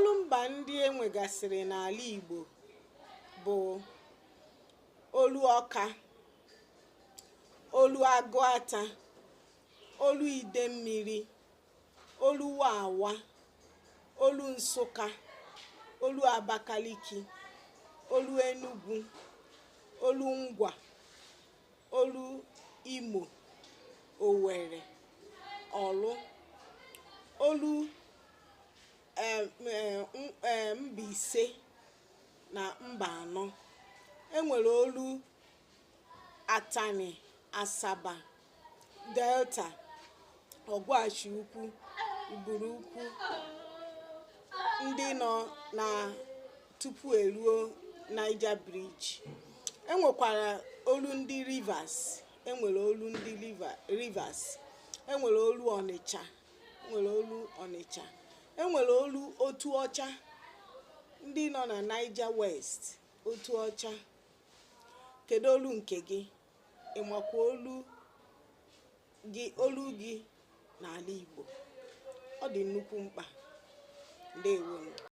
Olumba ndị e nwegasịrị n'ala Igbo bụ olu Ọka, olu Agụata, olu Idemmiri, olu Wawa, olu Nsụka, olu Abakaliki, olu Enugu, olu Ngwa, olu Imo, Owere, Ọlụ, olu Mbaise na Mbanọ. E nwere olu Atani, Asaba, Delta, Ọgwashi Ukwu, Uburu Ukwu, ndị nọ na tupu eruo Niger Bridge. E nwekwara olu ndị Rivers, e nwere olu ndị Rivers, e nwere olu Ọnịcha, enwere olu Ọnịcha, enwere olu Otuọcha, ndị nọ na Niger West, Otuọcha. Kedu olu nke gị? Ị makwa olu gị, olu gị n'ala Igbo? Ọ dị nnukwu mkpa. Ndewonu.